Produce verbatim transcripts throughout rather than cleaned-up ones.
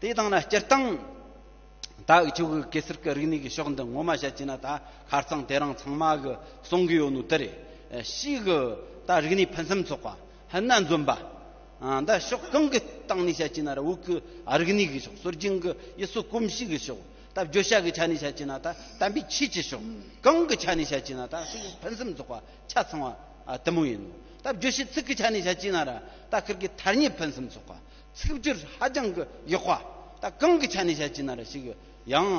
དེ་དང་ན་སྤྱིར་བཏང་ད་འུ་ཆོ་གི་གེ་སར་གི་རིག་གནས་ཀྱི་ཕྱོགས་འདི་ངོ་མ་བཤད་ཀྱི་ན་ད་ཁ་རྩང་དེ་རིང་ཚང་མ་གི་གསུང་གི་ཡོད་ནོ་དེ་རེད། ཞིག་གི་ད་རིག་གནས་ཕུན་སུམ་ཚོགས་པ། ཧི་ན་འཛོམས་པ། ཨ་ད་ཕྱོགས་གང་གི་སྟེང་ནས་བཤད་ཀྱི་ན་ར་བོད་ཀྱི་རིག་གནས་ཀྱི་ཕྱོགས། སྲོལ་རྒྱུན་གྱི་ཡུལ་སྲོལ་གོམས་གཤིས་ཀྱི་ཕྱོགས། ད་བརྗོད་བྱ་གི་ཆ་ནས་བཤད་ཀྱི་ན་ད་དམ་པའི་ཆོས་ཀྱི་ཕྱོགས། གང་གི་ཆ་ནས་བཤད་ཀྱི་ན་ད་ཕྱོགས་ཕུན་སུམ་ཚོགས་པ་ཆ་ཚང་བ་ཨ་དེ་མོ་ཡིན་ནོ། ད་བརྗོད་བྱའི་ཚིག་གི་ཆ་ནས་བཤད་ཀྱི་ན་ར་ད་ཁིར་གི་ཐ་སྙད་ཕུན་སུམ་ཚོགས་པ། ཚིག་སྦྱོར་ཧ་ཅང་གི་ཡག་པ། ད་གང་གི་ཆ་ནས་བཤད་ཀྱི་ན་ར་ཞིག་ཡང་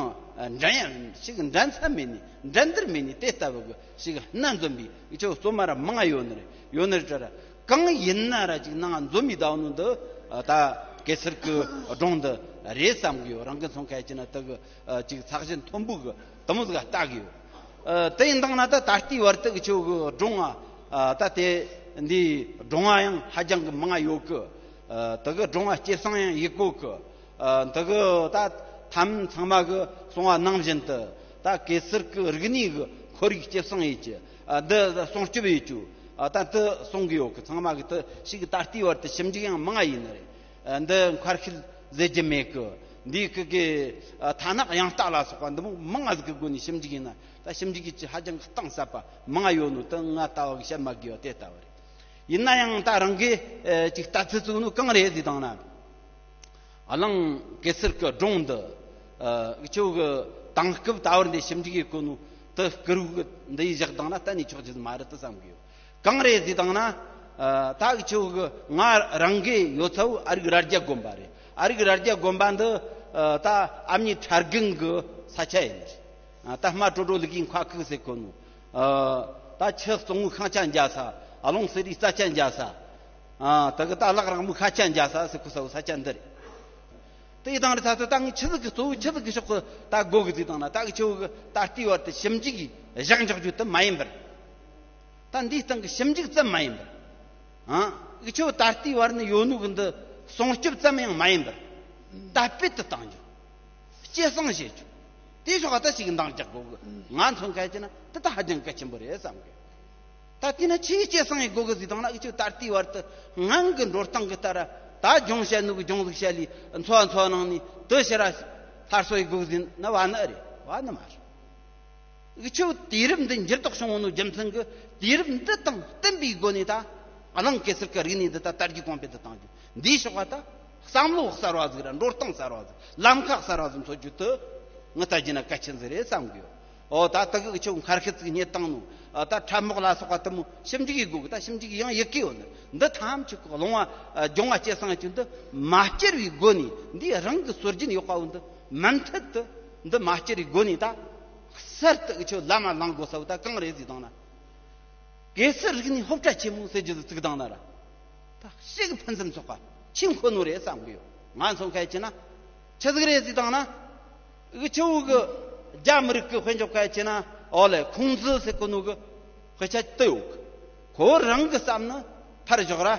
འགྲན་ཡ་ཞིག་འགྲན་ས་མེད་ནི། འགྲན་བསྡུར་མེད་ནི། དེ་ལྟ་བུ་གི་ཞིག་སྣ་འཛོམས་པའི་ཁྱོད་སོ་མ་ར་མང་ཡོད་ནི་རེད། ཡོད་ནི་རེད་ར། གང་ཡིན་ན་ར་ཅིག་ནང་འཛོམས་པའི་ཟླ་བ་ནང་འདི་ད་གེ་སར་གི་སྒྲུང་འདི་རེད་བསམ་གི་ཡོད། རང་གི་མཚོན་ཁ་ཡ་ཅི་ན་དེ་གི་ཅིག་ཚགས་ཞིབ་མཐོན་པོ་གི་དེ་མོ་ཟིག་ལྟ་གི་ཡོད། ཨ་དེ་ཡིན་དང་ན་ད་ད་ལྟའི་བར་དུ་གི་ཆོ་གི་སྒྲུང་ང་ཨ་ད་དེ་འདི་སྒྲུང་ང་ཡང་ཧ་ཅང་གི་མང་ང་ཡོད་གི། ཨ་དེ་གི་སྒྲུང་ང་སྐྱེད་སྲིང་ཡང་ཡེད་གོ་གི། ཨ་དེ་གི་ད་ཐམ་ཚང་མ་གི་གསུང་བ་ནང་བཞིན་དུ་ད་གེ་སར་གི་རིག་གནས་གི་ཁོར་ཡུག་སྐྱེད་སྲིང་ཡེད་ཀྱི། ཨ་འདི་སྲུང་སྐྱོབ་ཡེད་རྒྱུ། ཨ་ད་འདི་གསུང་གི་ཡོད་གི། ཚང་མ་གི་དེ་ཞིག་གི་ད་ལྟའི་བར་དུ་ཞིབ་འཇུག་ཡང་མང་ང་ཡིན་ནི་རེད། ཨ་འདི་མཁར་ཤུལ་ཟེར་རྒྱུ་མེད་གི། འདི་གི་གི་ཨ་མཐའ་ནག་ཡང་ལྟ་ལ་སོགས་པ་འདི་མོ་མང་ང་ཟིག་གི་སྒོ་ནས་ཞིབ་འཇུག་ཡིན་ན་ད་ཞིབ་འཇུག་གི་ཅི་ཧ་ཅང་གི་གཏིང་ཟབ་པ་མང་ང་ཡོད་ནོ་དེ་ང་ལྟ་བ་གི་བཤད་མ་དགོས་པ་དེ་ལྟ་བུ་རེད། ཡིན་ན་ཡང་ད་རང་གི་ཨ་ཅིག་ལྟ་ཚུལ་བཙུགས་ནོ་གང་རེད་ཟེར་དང་ན། གླིང་གེ་སར་གི་སྒྲུང་འདི་ཨ་ཁྱོད་གི་དེང་སྐབས་ད་བར་འདི་ཞིབ་འཇུག་ཡེད་གོ་ནོ་དེ་སྐུ་རུ་གི་འདི་ཡི་བཞག་དང་ན་གཏན་ནས་ཆོག་རྒྱུ་མ་རེད་དུ་བསམ་གི་ཡོད། གང་རེད་ཟེར་དང་ན། ཨ་ད་ཁྱོད་གི་ང་རང་གི་ཡོད་ཚད་ཨ་རིག་རྭ་རྒྱ་དགོན་པ་རེད། ཨ་རིག་རྭ་རྒྱ་དགོན་པ་འདི་ཨ་ད་ཨ་མྱེས་ཁྲ་རྒན་གི་ས་ཆ་ཡིན། ཨ་ད་རྨ་དྲོ་དྲོ་ལུག་གི་མཁར་ཁུག་ཟེར་གོ་ནོ། ཨ་ད་ཆུ་གཙང་བོའི་ཤིང་ཆ་འཇའ་ས། རླུང་བསིལ་བའི་རྩྭ་ཆ་འཇའ་ས། ཨ་ད་གི་ད་ལག་རིང་མོའི་ཤ་ཆ་འཇའ་ས་ཟེར་གོ་ས་བོ་ས་ཆ་འདི་རེད། དེ་ཡི་དང་རེད། ད་ད་ད་ངས་ཆི་ཟིག་གི་གཙོ་བོ་ཆི་ཟིག་གི་ཕྱོགས་གི་ད་སྒོ་གི་ཟིག་དང་ན་ད་གི་ཆི་བོ་གི་ད་ལྟའི་བར་དུ་ཞིབ་འཇུག་གི་བཞག་འཇོག་རྒྱུ་དུ་མ་ཡིན་པར། ད་འདིའི་སྟེང་གི་ཞིབ་འཇུག་ཙམ་མ་ཡིན་པར། ཨ་གི་ཆི་བོ་ད་ལྟའི་བར་ནི་ཡོད་ནོ་གི་འདི་སྲུང་སྐྱོབ་ཙམ་ཡང་མ་ཡིན་པར། དར་སྤེལ་དུ་གཏང་རྒྱུ། སྐྱེད་སྲིང་བྱེད་རྒྱུ། དེ་ཕྱོགས་ད་ཞིག་འདང་རྒྱག་དགོ་གི། ང་མཚོན་ཁ་ཡ་ཅི་ན་དེ་ད་ཧ་ཅང་གལ་ཆེན་པོ་རེད་བསམ་གི། ད་དེ་ན་ཆེས་སྐྱེད་སྲིང་ཡེད་དགོ་གི་ཟིག་དང་ན་ཨི་ཆུ་ད་ལྟའི་བར་དུ་ངང་གི་འགྲོ་སྟངས་གི་ལྟར་ད་སྦྱོང་བྱ་ནུ་གི་སྦྱོང་ཟིག་བྱ་ལི་འཚོ་བ་འཚོ་བ་ནང་ནི་དུ་ཕྱི་ར་སླར་གསོ་ཡེད་དགོ་གི་ཟིན་ན་བ་ནི་ཨ་རེད། བ་ནི་མ་རེད། ཨི་ཆུ་དུས་རབས་འདི་འགྱུར་ལྡོག་བྱུང་བ་ནོ་རྒྱུ་མཚན་གི་དུས་རབས་འདི་དང་བསྟུན་པའི་སྒོ་ནས་ད་གླིང་གེ་སར་གི་རིག་གནས་འདི་ད་དར་རྒྱས་གོང་འཕེལ་དུ་གཏང་རྒྱུ། འདིའི་ཕྱོགས་ད་བསམ་བློ་གསར་བ་ཟིག་ར་འགྲོ་སྟངས་གསར་བ་ཟིག་ལམ་ཁ་གསར་བ་ཟིག་འཚོལ་རྒྱུ་དུ་ངི་ལྟ་རྒྱུ་ན་གལ་ཆེན་ཟིག་རེད་བསམ་གི་ཡོད། ཨོ་ད་ད་གི་ཆུ་མཁར་ཤུལ་ཅིག་རྙེད་བཏང་ནོ། ཨ་ད་ཁྲབ་རྨོག་ལ་སོགས་པ་དུ་མོ་ཞིབ་འཇུག་ཡེད་དགོ་གི། ད་ཞིབ་འཇུག་ཡང་ཡེད་གི་ཡོད་ནི་འདི་ཐམས་ཅད་གི་ལོང་བ་ཨ་སྦྱོང་བ་སྐྱེད་སྲིང་ཡེད་རྒྱུ་འདི་མ་བསྐྱུར་བའི་སྒོ་ནས་འདི་རང་གི་སྲོལ་རྒྱུན་ཡོད་པ་བོ་འདི་མུ་མཐུད་དུ་འདི་མ་བསྐྱུར་བའི་སྒོ་ནས་ད་གསར་དུ་གི་ཆུ་ལམ་ལ་ལངས་དགོ་ས་བོ་ད་གང་རེད་ཟེར་དང་ན། གེ་སར་རིག་གནས་སློབ་གྲྭ་ཆེན་མོ་ཟེར་རྒྱུ་ཟིག་བཙུགས་དང་ན་ར། ད་ཞིག་ཕུན་སུམ་ཚོགས་པ་ཆེན་ཁོ་ནོ་རེད་བསམ་གི་ཡོད། ང་མཚོན་ཁ་ཡ་ཅི་ན་ཆི་ཟིག་རེད་ཟེར་དང་ན། འུ་ཆོ་གི་རྒྱ་མི་རིགས་ཀྱི་དཔེ་འཇོག་ཁ་ཡ་ཅི་ན་ཨོ་ལེ་ཁུང་ཙི་ཟེར་གོ་ནོ་གི་དཔེ་ཆ་དུ་ཡོད་གི། ཁོ་རང་གི་བསམ་ན་ཕར་ཞོག་ར།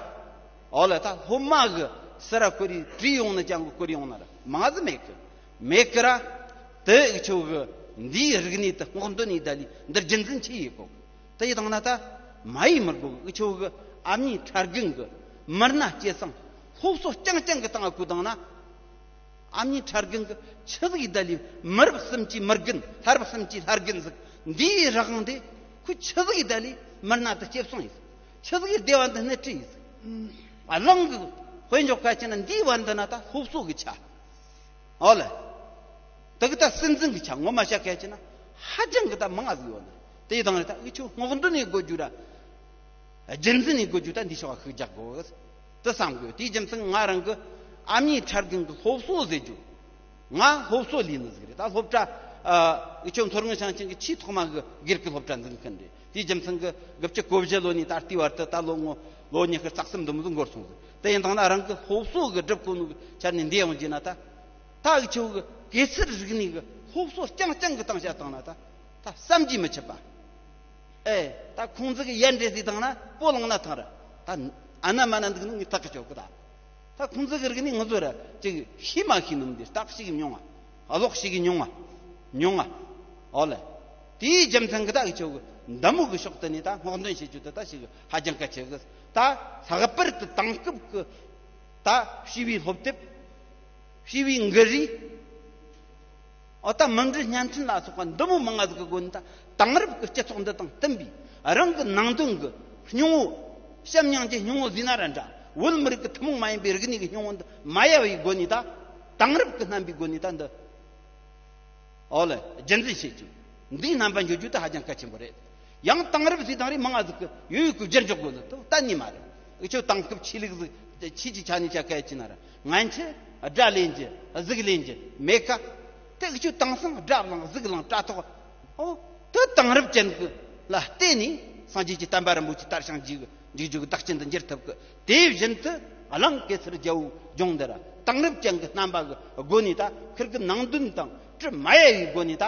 ཨོ་ལེ་ད་སློབ་མ་གི་སི་ར་ཁོ་རི་བྲིས་ཡོང་ན་ཅང་གི་ཁོ་རི་ཡོང་ན་ར་མ་ཟི་མེད་གི། མེད་གི་ར། དེ་འུ་ཆོ་གི་འདིའི་རིག་གནས་དེ་སྔོག་འདོན་ནས་ད་ལི་འདིར་རྒྱུན་འཛིན་ཆི་ཡེད་གོ་གི། དེ་ཡི་དང་ན་ད་མ་ཡི་མི་དགོ་གི། འུ་ཆོ་གི་ཨ་མྱེས་ཁྲ་རྒན་གི་མི་སྣ་སྐྱེད་སྲིང་སློབ་གསོ་རྐྱང་རྐྱང་གི་སྟེང་ང་བཀོད་དང་ན། ཨ་མྱེས་ཁྲ་རྒན་གི་ཆི་ཟིག་ཡི་ད་ལི་མི་རབས་གསུམ་གྱི་མི་རྒན་ལྷ་རབས་གསུམ་གྱི་ལྷ་རྒན་ཟིག་འདིའི་རང་དབང་དེ་ཁོ་ཆི་ཟིག་ཡི་ད་ལི་མི་སྣ་དེ་སྐྱེད་སྲིང་ཡེད་ཟིག་ཆི་ཟིག་ཡི་སྡེ་བ་འདི་སྣེ་ཁྲིད་ཡེད་ཟིག་ཨ་གླིང་གི་དཔེ་འཇོག་ཁ་ཅི་ན་འདིའི་བར་འདི་ན་ད་སློབ་གསོ་གི་ཆ། ཨོ་ལེ། དེ་གི་ད་སྲིད་འཛིན་གི་ཆ་ངོ་མ་བཤད་ཁ་ཅི་ན་ཧ་ཅང་གི་ད་མང་ང་ཟིག་ཡོད་ན། དེ་ཡི་དང་རེ་ད་འུ་ཆོ་སྔོག་འདོན་ནས་དགོ་རྒྱུ་ར། རྒྱུན་འཛིན་ནས་དགོ་རྒྱུ་ད་འདི་ཕྱོགས་ཤུགས་རྒྱག་དགོ་གི། དེ་བསམ་དགོས། དེའི་རྒྱུ་མཚན་ང་རང་གི་ཨ་མྱེས་ཁྲ་རྒན་གི་སློབ་གསོ་ཟེར་རྒྱུ། ང་སློབ་གསོ་ལས་ནི་ཟིག་རེད། ད་སློབ་གྲྭ་ཨ་འུ་ཆོ་མཚོ་སྔོན་ཞིང་ཆེན་གི་ཆེས་ཐོག་མ་གི་སྒེར་གི་སློབ་གྲྭ་འཛིན་མཁན་རེད། དེའི་རྒྱུ་མཚན་གི་དགུ་བཅུ་གོ་བཞི་ལོ་ནས་ད་ལྟའི་བར་དུ་ད་ལོ་ངོ་ལོ་ཉི་ཤུ་རྩ་གསུམ་འདི་མོ་ཟིག་འགོར་སོང་ཟིག་དེ་ཡིན་དང་ན་རང་གི་སློབ་གསོ་གི་སྒྲུབ་གོ་ནོ་གི་ཆ་ནས་འདི་ཡོང་རྒྱུ་ན་ད། ད་འུ་ཆོ་གི་གེ་སར་རིག་གནས་གི་སློབ་གསོ་རྐྱང་རྐྱང་གི་སྟེང་བཤད་བཏང་ན་ད་ད་བསམ་གྱིས་མི་ཁྱབ་པ། ཨེ་ད་ཁུང་ཙི་གི་ཡན་འདྲེ་ཟིག་བཏང་ན་སྤོ་ལངས་ན་ཐང་ར། ད་ཨ་ན་མ་ན་འདུག་ནི་ངས་ཐག་གི་ཆོད་གི་ད། ད་ཁུང་ཙི་གི་རིག་གནས་ང་ཚོ་ར་ཅིག་ཤེས་མ་ཤེས་ནོ་མི་འདི་རྟགས་ཤིག་གི་མྱོང་བ། ཀློག་ཤིག་གི་མྱོང་བ། མྱོང་བ། ཨོ་ལེ། དེའི་རྒྱུ་མཚན་གི་ད་འུ་ཆོ་གི་འདི་མོ་གི་ཕྱོགས་དེ་ནས་ད་སྔོག་འདོན་བྱེད་རྒྱུ་དེ་ད་ཞིག་ཧ་ཅང་གལ་ཆེ་གི། ད་ལྷག་པར་དུ་དེང་སྐབས་གི་ད་བྱིས་པའི་སློབ་དེབ། ཞི་བའི་འགུལ་རིས། ཨོ་ད་མི་འབྲེལ་བརྙན་འཕྲིན་ལ་སོགས་པ་འདི་མོ་མང་ང་ཟིག་གི་སྒོ་ནས་ད་དེང་རབས་ཀྱི་སྤྱི་ཚོགས་འདི་དང་བསྟུན་པའི་རང་གི་ནང་དོན་གྱི་སྙིང་བོ། བྱམས་སྙིང་རྗེ་སྙིང་བོ་ཟེར་ན་ར་འདྲ། བོད་མི་རིགས་ཀྱི་ཐུན་མོང་མ་ཡིན་པའི་རིག་གནས་ཀྱི་སྙིང་བོ་འདི་མ་ཡལ་བའི་སྒོ་ནས། ད་དེང་རབས་ཀྱི་རྣམ་པའི་སྒོ་ནས་ད་འདི། ཨོ་ལེ། རྒྱུན་འཛིན་བྱེད་རྒྱུ། འདིའི་རྣམ་པ་འཇོག་རྒྱུ་དེ་ཧ་ཅང་གལ་ཆེན་པོ་རེད། ཡང་དེང་རབས་ཟེར་དང་རེད། མང་ང་ཟིག་གི་ཡོད་ཡོད་གི་བསྒྱུར་འཇོག་དགོས་ནི་དེ་གཏན་ནས་མ་རེད། འུ་ཆོ་དེང་སྐབས་ཆོས་ལུགས་ཟིག་ཆོས་ཀྱི་ཆ་ནས་བཤད་གལ་ཆེ་ན་ར། ང་ཆོ་སྒྲ་ལེན་རྒྱུ། གཟུགས་ལེན་རྒྱུ་མེད་ཀ། དེ་འུ་ཆོ་དེང་སང་སྒྲ་བླངས་གཟུགས་བླངས་དྲ་ཐོག་ཨོ། དེ་དེང་རབས་ཅན་གི་ལ་བརྟེན་ནས་སངས་རྒྱས་ཀྱི་བསྟན་པ་རིན་པོ་ཆེ་དར་ཞིང་རྒྱས་གི་འཇུག་རྒྱུ་གི་བདག་རྐྱེན་དུ་འགྱུར་ཐུབ་གི། དེ་བཞིན་དུ་གླིང་གེ་སར་རྒྱལ་པོའི་ལྗོངས་འདི་ར་དེང་རབས་ཅན་གྱི་རྣམ་པ་གི་སྒོ་ནས། ད་ཁིར་གི་ནང་དོན་དང་དྲི་མ་ཡལ་བའི་སྒོ་ནས། ད་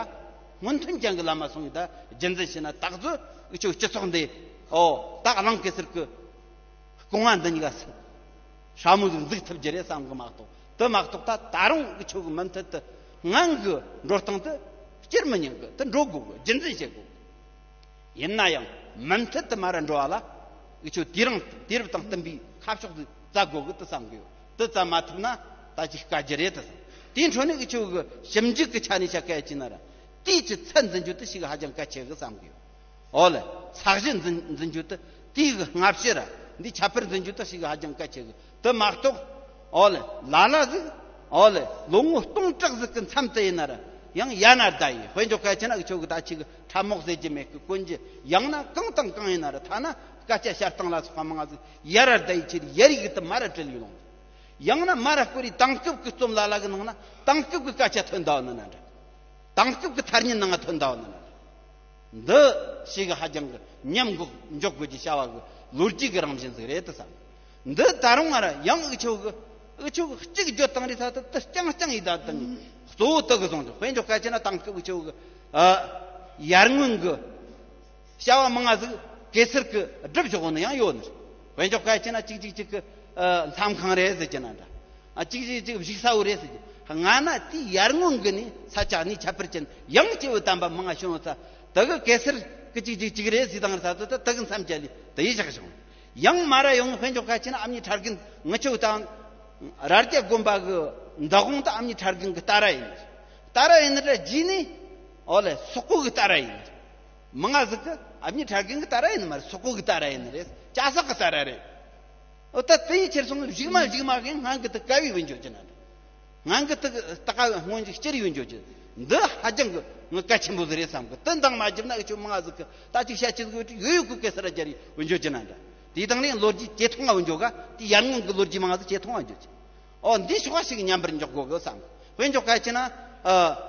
སྔོན་ཐོན་ཅན་གྱི་ལམ་མ་སོང་བའི་ད་རྒྱུན་འཛིན་བྱས་ན། ད་གཟོད་འུ་ཆོ་སྤྱི་ཚོགས་འདི། ཨོ་ད་གླིང་གེ་སར་གི་རྐང་བ་འདི་གཉིས་ཀ་སྲ་མོ་ཟིག་འཛུགས་ཐུབ་རྒྱུ་རེད་བསམ་གི་མ་གཏོགས། དེ་མ་གཏོགས་ད་ད་རུང་འུ་ཆོ་གི་མུ་མཐུད་དུ་སྔོན་གི་འགྲོ་སྟངས་དེ་བསྐྱུར་མི་ཉན་གི། དེ་འགྲོ་དགོས་གི། རྒྱུན་འཛིན་བྱེད་དགོས་གི། ཡིན་ན་ཡང་མུ་མཐུད་དུ་མར་འགྲོ་བ་ལ་འུ་ཆོ་དུས་རིང་དུས་རབས་དང་བསྟུན་པའི་ཁ་ཕྱོགས་ཟིག་བཙལ་དགོས་གི་དེ་བསམ་གི་ཡོད། དེ་བཙལ་མ་ཐུབ་ན་ད་ཅིག་དཀའ་རྒྱུ་རེད་དེ་བསམ། དེའི་འཕྲོ་ནས་འུ་ཆོ་གི་ཞིབ་འཇུག་གི་ཆ་ནས་བཤད་གལ་ཆེ་ན་ར། དེའི་ཆེད་ཚད་འཛིན་རྒྱུ་དེ་ཞིག་ཧ་ཅང་གལ་ཆེ་གི་བསམ་གི་ཡོད། ཨོ་ལེ། ཚད་གཞི་འཛིན་འཛིན་རྒྱུ་དེ། དེའི་སྔ་ཕྱི་ར་འདི་ཁྱད་པར་འཛིན་རྒྱུ་དེ་ཞིག་ཧ་ཅང་གལ་ཆེ་གི། དེ་མ་གཏོགས། ཨོ་ལེ། ལ་ལ་ཟིག་ཨོ་ལེ། ལོ་ངོ་སྟོང་ཕྲག་ཟིག་གི་མཚམས་དེ་ཡིན་ན་ར། ཡང་ཡ་ན་ད་ཡི་དཔེ་འཇོག་གལ་ཆེ་ན་འུ་ཆོ་གི་ད་ཅིག་ཁྲབ་རྨོག་ཟེར་རྒྱུ་མེད་གི། གོན་རྒྱུ་ཡང་ན་གང་དང་གང་ཡིན་ན་ར། ཐ་ན་སྐད་ཆ་བཤད་སྟངས་ལ་སོགས་པ་མང་ང་ཟིག་ཡ་ར་ད་ཡི་ཆེད་ཡ་རིགས་གི་དེ་མ་ར་བྲིས་ཡོད་ལོང་། ཡང་ན་མ་ར་སྐོར་རི་དེང་སྐབས་གི་རྩོམ་ལ་ལ་གི་ནང་ན་དེང་སྐབས་གི་སྐད་ཆ་ཐོན་ད་ཡོད་ནི་ན་འདྲ། དེང་སྐབས་ཀྱི་ཐ་སྙད་ནང་ཐོན་ད་ཡོད་ནི་ན། འདི་ཞིག་ཧ་ཅང་གི་ཉམས་འགོག་འཇོག་དགོས་ཀྱི་བྱ་བ་གི་ལོ་རྒྱུས་ཀྱི་རང་བཞིན་ཟིག་རེད་དེ་བསམ། འདི་ད་རུང་ང་ར་ཡང་འུ་ཆོ་གི་འུ་ཆོ་གི་གཅིག་བརྗོད་བཏང་རེད། ད་དེ་དེ་རྐྱང་རྐྱང་ཡིན། ད་དེ་གཙོ་བོ་དེ་གི་བཟུང་ཆོག་དཔེ་འཇོག་གལ་ཆེ་ན་དེང་སྐབས་འུ་ཆོ་གི་ཨ་ཡར་སྔོན་གི་བྱ་བ་མང་ང་ཟིག་གེ་སར་གི་སྒྲུབ་ཆོག་ནི་ཡང་ཡོད་ནི། དཔེ་འཇོག་གལ་ཆེ་ན་གཅིག་གཅིག་གཅིག་གི་ཨ་མཚམས་ཁང་རེད་ཟེར་གྱི་ན་འདྲ། ཨ་གཅིག་གཅིག་གཅིག་བཞུགས་ས་བོ་རེད་ཟེར་གྱི། ང་ན་དེའི་ཡར་སྔོན་གི་ནི་ས་ཆ་ནི་ཁྱད་པར་ཅན་ཡང་སྐྱེས་བུ་དམ་པ་མང་ང་བྱུང་ས་དེ་གི་གེ་སར་གི་གཅིག་གཅིག་གཅིག་རེད་ཟེར་དང་རེད། ས་དེ་དེ་གི་མཚམས་བཅད་ལས་དེ་ཡི་བཞག་བྱུང་། ཡང་མ་ར་ཡོང་དཔེ་འཇོག་གལ་ཆེ་ན་ཨ་མྱེས་ཁྲ་རྒན་ངི་ཆོ་དང་རྭ་རྒྱ་དགོན་པ་གི་འདུ་ཁང་དེ་ཨ་མྱེས་ཁྲ་རྒན་གི་རྟ་ར་ཡིན། རྟ་ར་ཡིན་ནི་ར་རྗེས་ནི་ཨོ་ལེ་སོག་པོ་གི་རྟ་ར་ཡིན། མི་ང་ཟིག་གི་ཨ་མྱེས་ཁྲ་རྒན་གི་རྟ་ར་ཡིན་ནི་མ་རེད། སོག་པོ་གི་རྟ་ར་ཡིན་ནི་རེད། ཅ་སག་གི་རྟ་ར་རེད། ཨོ་ད་དེ་ཡི་ཕྱིར་སོང་བཞུགས་མ་བཞུགས་མ་གི་སྔན་གི་དེ་དཀའ་བའི་བུ་འཇོག་ཅི་ན་འདྲ། སྔན་གི་དེ་ལྟ་ཀ་སྔོན་གྱི་སྤྱིར་ཡོད་འཇོག་ཅི། འདི་ཧ་ཅང་གི་ངི་གལ་ཆེན་པོ་ཟིག་རེད་བསམ་གི། དེ་འདང་མ་བརྒྱབ་ན་འུ་ཆོ་མང་ང་ཟིག་གི་ད་ཅིག་བཤད་ཅི་ཟིག་ཡོད་ཡོད་ཡོད་གི་གེ་སར་རྒྱ་རི་བུ་འཇོག་ཅི་ན་འདྲ། དེ་དང་ནི་ལོ་རྒྱུས་ཇེ་ཐུང་ང་བུ་འཇོག་ག་དེ་ཡར་སྔོན་གི་ལོ་རྒྱུས་མང་ང་ཟིག་ཇེ་ཐུང་ང་འཇོག་ཅི། ཨོ་འདི་ཕྱོགས་ཤིག་མཉམ་པར་འཇོག་དགོས་གི་བསམ་གི། དཔེ་འཇོག་གལ་ཆེ་ན་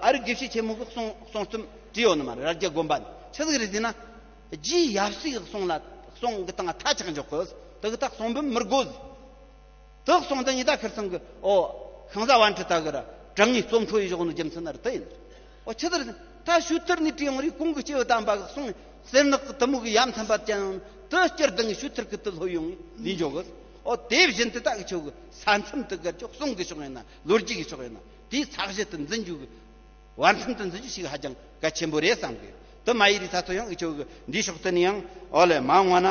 ཨ་རིག་དགེ་བཤེས་ཆེན་མོ་གི་གསུང་གསུང་རྩོམ་བྲིས་ཡོད་ནི་མ་རེད། རྭ་རྒྱ་དགོན་པ་ནི་ཆི་ཟིག་རེད་ཟེར་ན། རྗེ་ཡབ་སྲས་ཀྱི་གསུང་ལ་གསུང་གི་སྟེང་ཐག་ཆག་འཇོག་གི། དེ་གི་ད་གསུང་འབུམ་མི་དགོས། དེ་གསུང་དེ་ཉིད་ད་ཁིར་ཚང་གི་ཨོ་ཤིང་བཟའ་བན་ཁྲི་ད་གི་ར་དྲང་ངེས་རྩོམ་འཕྲོ་ཡི་གཞོགས་ནི་རྒྱུ་མཚན་ན་རེད། དེ་ཡིན་ཨོ་ཆི་ཟིག་རེད་ད་ཤུལ་ཐར་ནས་བྲིས་ཡོང་རིགས་གོང་གི་སྐྱེས་བུ་དམ་པ་གི་གསུང་གསེར་ནག་གི་དུ་མོ་གི་ཡ་མཚན་པ་ཅན་དེ་སྤྱིར་བཏང་གི་ཤུལ་ཐར་གི་དེ་ལྷོད་ཡོང་ངེས་ལས་འཇོག་གི། ཨོ་དེ་བཞིན་དུ་ད་འུ་ཆོ་གི་ས་མཚམས་དེ་གར་ཅོག་གསུང་གི་ཕྱོགས་ཡིན་ན་ལོ་རྒྱུས་ཀྱི་ཕྱོགས་ཡིན་ན་དེའི་ཚད་གཞི་དེ་འཛིན་རྒྱུ་གི་བར་མཚམས་དེ་འཛིན་རྒྱུ་ཞིག་ཧ་ཅང་གལ་ཆེན་པོ་རེད་བསམ་གི། དེ་མ་ཡིན་རིགས་ས་ཚོ་ཡང་འུ་ཆོ་གི་འདིའི་ཕྱོགས་དེ་ནས་ཡང་ཨོ་ལེ་མ་འོངས་ན།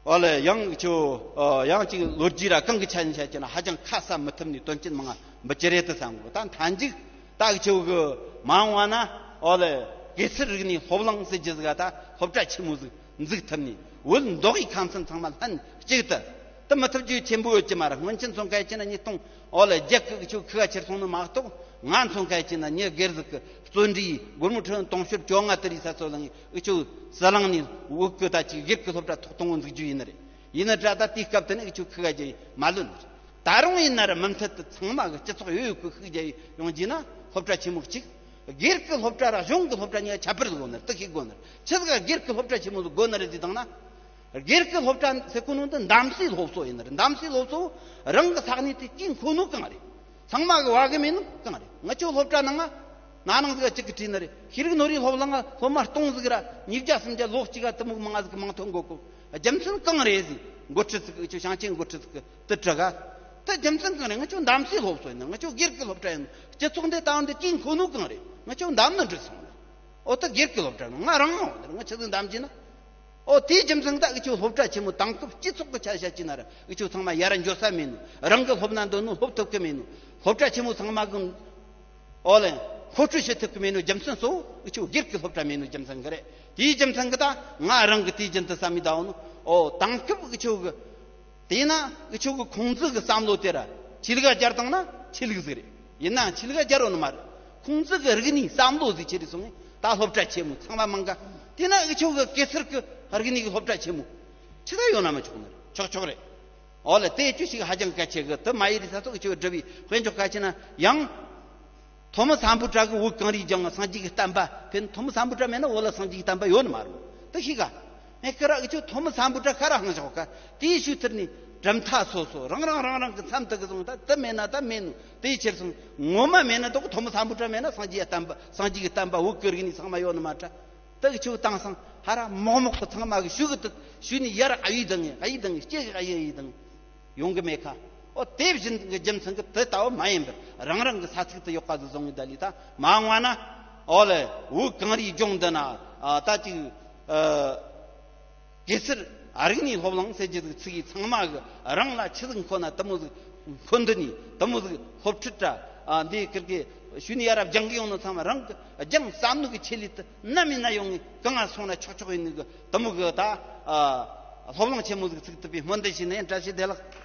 ཨོ་ལེ་ཡང་འུ་ཆོ་ཨ་ཡང་ཅིག་ལོ་རྒྱུས་ར་གང་གི་ཆ་ནས་བཤད་ཀྱི་ན་ཧ་ཅང་ཁ་ཟ་མི་ཐུབ་ནས་དོན་རྐྱེན་མང་ང་འབུད་ཀྱི་རེད་དེ་བསམ་གི། ད་མཐའ་མཇུག་ད་འུ་ཆོ་གི་མ་འོངས་ན་ཨོ་ལེ་གེ་སར་རིག་གནས་སློབ་གླིང་ཟེར་རྒྱུ་ཟིག་ག་ད་སློབ་གྲྭ་ཆེན་མོ་ཟིག་འཛུགས་ཐུབ་ནས་བོད་མདོ་དབུས་ཁམས་གསུམ་ཚང་མ་ལྷན་གཅིག་ཏུ། དེ་མི་ཐུབ་རྒྱུ་ཆེན་པོ་ཡོད་ཀྱི་མ་རེད། སྔོན་ཆད་སོང་གལ་ཆེ་ན་ཉིས་སྟོང་ཨོ་ལེ་བརྒྱད་གི་འུ་ཆོ་ཁུ་ག་ཁྱེར་སོང་ནི་མ་གཏོགས། ང་མཚོན་གལ་ཆེ་ན་ཉི་སྒེར་ཟིག་གི་བརྩོན་འགྲུས་སྒོར་མོ་ཁྲི་དུང་ཕྱུར་བཅོ་ལྔ་དེ་རིགས་ས་སོ་ལ་ངས་འུ་ཆོ་ཟི་ལིང་ནས་བོད་གི་ད་ཅིག་སྒེར་གི་སློབ་གྲྭ་ཐོག་དང་པོ་འཛུགས་རྒྱུ་ཡིན་ནི་རེད། ཡིན་ན་འདྲ་ད་དེའི་སྐབས་དེ་ནས་འུ་ཆོ་ཁུ་ག་རྒྱ་ཡི་མ་ལོན་ནི་རེད། ད་རུང་ཡིན་ན་ར་མུ་མཐུད་དུ་ཚང་མ་གི་སྤྱི་ཚོགས་ཡོད་ཡོད་གི་ཤུགས་རྒྱ་ཡི་ཡོང་རྒྱུ་ན་སློབ་གྲྭ་ཆེན་མོ་གཅིག་སྒེར་གི་སློབ་གྲྭ་ར་གཞུང་གི་སློབ་གྲྭ་གཉིས་ཀ་ཁྱད་པར་དགོས་ནི་རེད། དེ་ཤེས་དགོས་ནི་རེད། ཆི་ཟིག་ག་སྒེར་གི་སློབ་གྲྭ་ཆེན་མོ་ཟིག་དགོས་ནི་རེད་ཟེར་དང་ན། སྒེར་གྱི་སློབ་གྲྭ་ཟེར་གོ་ནོ་འདི་གདམ་སའི་སློབ་གསོ་ཡིན་ནི་རེད། གདམ་སའི་སློབ་གསོ་རང་གི་ས་གནས་དེ་སྐྱེས་འཁོད་ནོ་གང་རེད། ཚང་མ་གི་བ་གི་མེད་ནོ་གང་རེད། ང་ཆོ་སློབ་གྲྭ་ནང་ང་ན་ནིང་ཟིག་གཅིག་གི་བྲིས་ནི་རེད། ཤེས་རིག་ནོར་བུའི་སློབ་གླིང་ང་སློབ་མ་སྟོང་ཟིག་ར་ཉིས་བརྒྱ་སུམ་བརྒྱ་ལོ་གཅིག་ག་དུ་མོ་མང་ང་ཟིག་མིང་ཐོན་དགོས་གོ། རྒྱུ་མཚན་གང་རེད་ཟེར་འགོ་ཁྲིད་ཟིག་གི་ང་ཆོ་ཞིང་ཆེན་འགོ་ཁྲིད་ཟིག་གི་དེ་དྲི་ག་དེ་རྒྱུ་མཚན་གང་རེད། ང་ཆོ་གདམ་སའི་སློབ་གསོ་ཡིན་ནི། ང་ཆོ་སྒེར་གྱི་སློབ་གྲྭ་ཡིན་ནི། སྤྱི་ཚོགས་འདི་ད་འདི་སྐྱེས་འཁོད་ནོ་གང་རེད། ང་ཆོ་གདམ་ནི་འགྲིག་སོང་ནི། ཨོ་ད་སྒེར་གྱི་སློབ་གྲྭ་ནང་ང་རང་ཡང་འོང་ནི་རེད། ང་ཆི་ཟིག་གདམ་གྱི་ན། ཨོ་དེའི་རྒྱུ་མཚན་ད་འུ་ཆོ་སློབ་གྲྭ་ཆེན་མོ་དེང་སྐབས་སྤྱི་ཚོགས་ཀྱི་ཆ་བཞག་བྱས་ན་ར་འུ་ཆོ་ཚང་མ་ཡར་འགྱོ་ས་མེད་ནོ། རང་གི་སློབ་ན་འདོད་ནོ་སློབ་ཐུབ་ཀྱི་མེད་ནོ། སློབ་གྲྭ་ཆེན་མོ་ཚང་མ་གི་ཨོ་ལེ་མཁོ་སྤྲོད་བྱེད་ཐུབ་ཀྱི་མེད་ནོ། རྒྱུ་མཚན་གཙོ་བོ་འུ་ཆོ་སྒེར་གྱི་སློབ་གྲྭ་མེད་ནོ་རྒྱུ་མཚན་གི་རེད། དེའི་རྒྱུ་མཚན་གི་ད་ང་རང་གི་དུས་རྒྱུན་དུ་བསམ་མི་ད་འོ་ནོ། ཨོ་དེང་སྐབས་འུ་ཆོ་གི་དེས་ན་འུ་ཆོ་གི་ཁུང་ཙི་གི་བསམ་བློ་དེ་ར་ཆོས་ལུགས་སྦྱར་བཏང་ན་ཆོས་ལུགས་ཟིག་རེད། ཡིན་ནའང་ཆོས་ལུགས་སྦྱར་རོ་ནི་མ་རེད། ཁུང་ཙི་གི་རིག་གནས་བསམ་བློ་ཟིག་ཆེ་རེད་སོང་ངས་ད་སློབ་གྲྭ་ཆེན་མོ་ཚང་མ་མང་ག་དེས་ན་འུ་ཆོ་གི་གེ་སར་གི་རིག་གནས་གི་སློབ་གྲྭ་ཆེན་མོ་ཆི་ད་ཡོད་ན་མི་ཆོག་ནི་རེད། ཆོག་ཆོག་རེད། ཨོ་ལེ་དེ་ཅུ་ཞིག་ཧ་ཅང་གལ་ཆེ་གི་དུ་མ་ཡི་རི་ས་ཚོ་འུ་ཆོ་གི་འབྲི་བའི་དཔེ་འཇོག་གལ་ཆེ་ན་ཡང་། ཐོན་མི་སམ་བྷོ་ཊ་གི་བོད་གངས་རིའི་ལྗོངས་སངས་རྒྱས་ཀྱི་བསྟན་པ་ཕན་ཐོན་མི་སམ་བྷོ་ཊ་མེད་ན་བོད་ལ་སངས་རྒྱས་ཀྱི་བསྟན་པ་ཡོད་ནི་མ་རེད། དེ་ཤེས་ག་ངས་ཁི་ར་འུ་ཆོ་ཐོན་མི་སམ་བྷོ་ཊ་ཁ་ར་ཧང་ཞོག་ག་དེའི་ཤུལ་ཐུར་ནས་གྲུབ་མཐའ་སོ་སོ་རང་རང་རང་རང་གི་མཚམས་དུ་གི་སོང་ད་དེ་མེད་ན་ད་མེད་ནོ། དེའི་ཕྱིར་སོང་ངོ་མ་མེད་ན་དོ་ཐོན་མི་སམ་བྷོ་ཊ་མེད་ན་སངས་རྒྱས་བསྟན་པ་སངས་རྒྱས་ཀྱི་བསྟན་པ་བོད་ཀྱི་རིག་གནས་ཚང་མ་ཡོད་ནི་མ་ད་དེ་འུ་ཆོ་དེང་སང་ཧ་ར་མོག་མོག་གི་ཚང་མ་གི་ཤུལ་གི་དུ་ཤུལ་ནས་ཡར་ཨ་ཡི་དང་ཨ་ཡི་དང་ལྕེ་གི་ཨ་ཡི་ཨ་ཡི་དང་། ཡོང་གི་མེད་ཁ། ཨོ་དེ་བཞིན་གྱི་རྒྱུ་མཚན་གྱི་དེ་ལྟ་བུ་མ་ཡིན་པར་རང་རང་གི་ས་ཚིགས་དུ་ཡོད་པ་ཟིག་བཟུང་གི་ད་ལི་ད་མ་འོངས་ན་ཨོ་ལེ་བོད་གངས་རིའི་ལྗོངས་འདི་ན་ཨ་ད་ཅིག་ཨ་གེ་སར་ཨ་རིག་གནས་སློབ་གླིང་ཟེར་གྱི་ཟིག་ཚིག་གི་ཚང་མ་གི་རང་ལ་ཆི་ཟིག་མཁོ་ན་དེ་མོ་ཟིག་མཁོ་འདི་ནི་དེ་མོ་ཟིག་སློབ་ཁྲིད་དྲ་ཨ་འདི་ཁིར་གི་ཤུལ་ནས་ཡར་ར་སྦྱང་གི་ཡོང་ནོ་ཚང་མ་རང་གི་སྦྱང་བསམ་ནོ་གི་ཆེད་ལས་དུ་ནམ་ཡིན་ན་ཡོང་ངི་གང་ང་སོང་ན་ཆོག་ཆོག་ཡིན་ནི་གི་དེ་མོ་གི་ད་ཨ། སློབ་གླིང་ཆེན་མོ་ཟིག་ཚུགས་ཐུབ་པའི་སྨོན་འདུན་ཞུས་ནས་བཀྲ་ཤིས་བདེ་ལེགས།